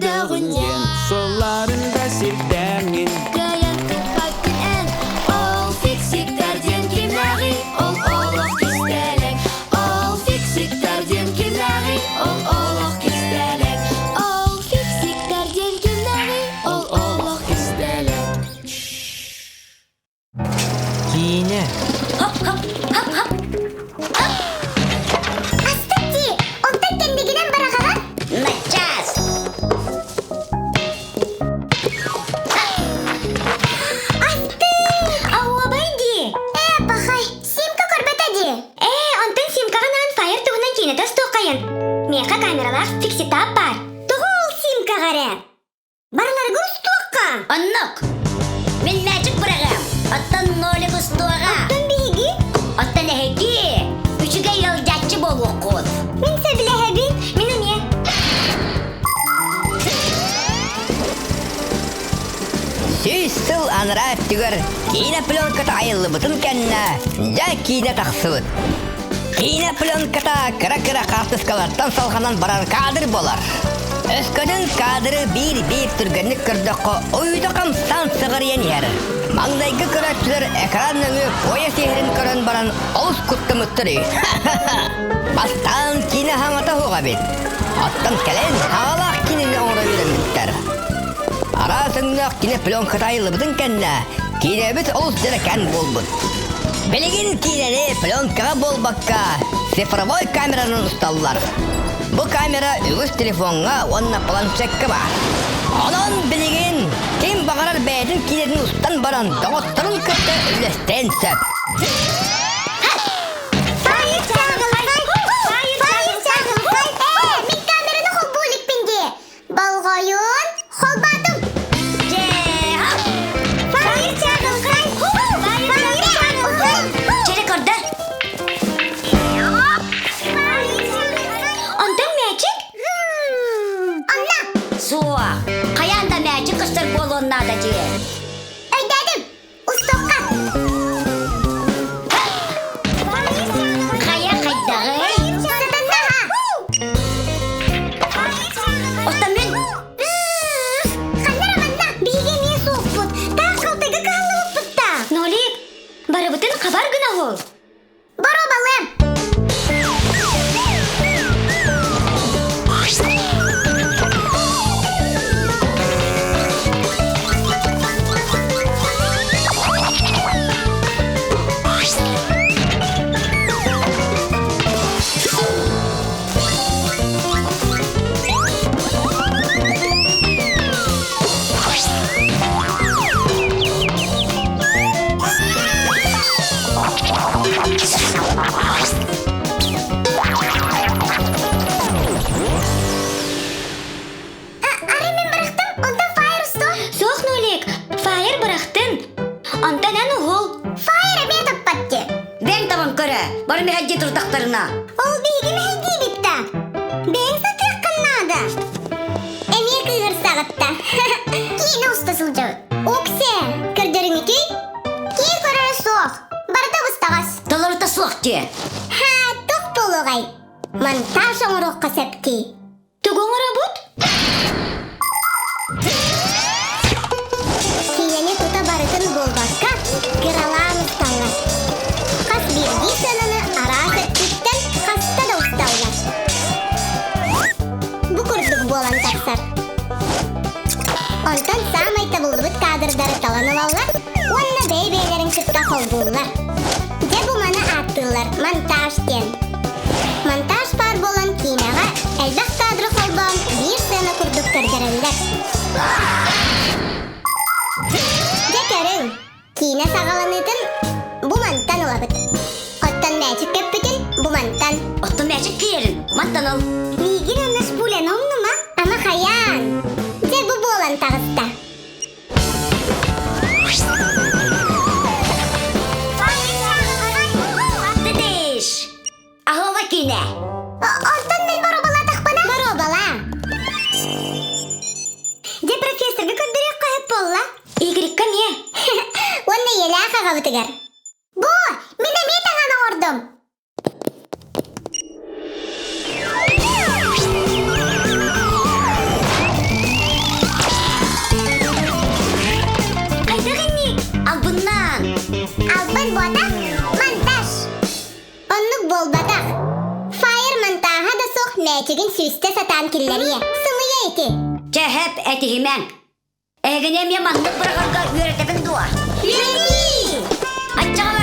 Көрдөҕүн диэн Суолларын да сирдээҥҥин Кыайан тыппаккын эн Ол фиксиктэр диэн кимнээҕий Ол олох кистэлэҥ Ол фиксиктэр диэн кимнээҕий Ол олох кистэлэҥ Ол фиксиктэр диэн кимнээҕий Ол олох кистэлэҥ Киинэ. Астык дии, онтон кэннигинэн быраҕаҕын? Начаас! Астык! Ауабай дии. Ээ, пахай, Симка көрбөтө дии. Ээ, онтон Симкаҕа наан фаер туһунан киинэтэ устуоххайын. Миэхэ камералаах фикситап баар. Тоҕо ол Симкаҕа эрэ? Барыларга устуохха. Оннук. Мин мээчик быраҕыам. Оттон нолик устуоҕа. Оттон биһиги? Оттон эһиги үчүгэй ыалдьааччы буолуоххут. Мин сөбүлэһэбин. Мин эмиэ. 100 сыл анараа өттүгэр киинэ пленката айыллыбытын кэннэ дьэ киинэ тахсыбыт. Киинэ пленката кыра-кыра хаартыскалартан салҕанан барар каадыр буолар. Өскөтүн каадыры биир-биир түргэнник көрдөххө, ойуута хамсаан сыҕарыйан иһэр. Маҥнайгы көрөөччүлэр экран нөҥүө поезд иһэрин көрөн баран олус куттаммыттар үһү. Бастаан киинэ хаҥата суох эбит. Оттон кэлин хаҥалаах киинэни оҥоро үөрэммиттэр. Араас өҥнөөх киинэ пленката айыллыбытын кэннэ, киинэбит олус дьэрэкээн буолбут. Билигин киинэни пленкаҕа буолбакка, цифровой камеранан усталлар. Бу камера үгүс телефоҥҥа уонна планшекка баар. Онон билигин ким баҕарар бэйэтин киинэтин устан баран доҕотторун кытта үллэстиэн сөп. Фаер чаҕылхай! Фаер чаҕылхай! Ээ, мин камераны холбуу иликпин дии. Болҕойун, холбоотум! Дьэ, Фаер чаҕылхай! Фаер чаҕылхай! Чэрэ көрдөр. Онтон мээчик? Онно! Суох. Хайаан да мээчик көстөр буолуон наада дии. Өйдөөтүм! Устуохха! Хайа хайдаҕый? Сатаннаха! Оттон мин Ханна манна биһиги эмиэ суохпут. Таах халтайга кыһаллыбыппыт да. Нолик, барыбытын хабар гына ол. Боруобалыам. Арай мен бырахтым, онтон фаер устуо. Суох, Нолик, фаер бырахтын. Онтон эн уһул. Фаер эмиэ таппат дии. Бэҥ табан көрө, бары мэһэйдии турдахтарына. Ол биһиги мэһэйдиибит да. Бэйэҥ сатыаххын наада. Эмиэ кыыһырсаҕытта. Киинэ уста сылдьабыт. Уксе, көрдөрүҥүтүй? Киһи көрөрө суох. Барыта быстаҕас. Толорута суох дии. Ха, туох буолуоҕай? Монтаж оҥоруохха сөп дии. Тугу оҥоробут? Киинэни тута барытын буолбакка, кыралаан усталлар. Хас биирдии сыананы араас өттүттэн хаста да усталлар. Бу курдук буолан тахсар. Онтон саамай табыллыбыт кадрдары талан ылаллар уонна бэйэ-бэйэлэрин кытта холбууллар. Дьэ бу маны ааттыыллар монтаж диэн. Монтаж баар буолан киинэҕэ элбэх кадры холбоон биир сыана курдук көрдөрөллөр. Дьэ көрүҥ, киинэ саҕаланыытын бу мантан ылабыт. Оттон мээчик көппүтүн бу мантан. Оттон мээчик киэрин, мантан ыл. Миигин онно шпуляны умнума, ама хайаан. Дьэ бу буолан таҕыста. Дыдыш! Аһыла киинэ! Онтон мин боруобалаатахпына? Боруобалаа. Дьэ профессорга көрдөрүөххэ сөп буолла. Игорькка эмиэ. Уонна ийэлээх аҕабытыгар. Бу, мин эмиэ таҥан оҥордум. Мээчигин сүүстэ сатаан киллэриэ. Сымыйа ити. Чэ, һэп, этиһимэҥ. Эһигини эмиэ маннык быраҕарга үөрэтэбин дуо? Үөрэтии! Аччаҕа.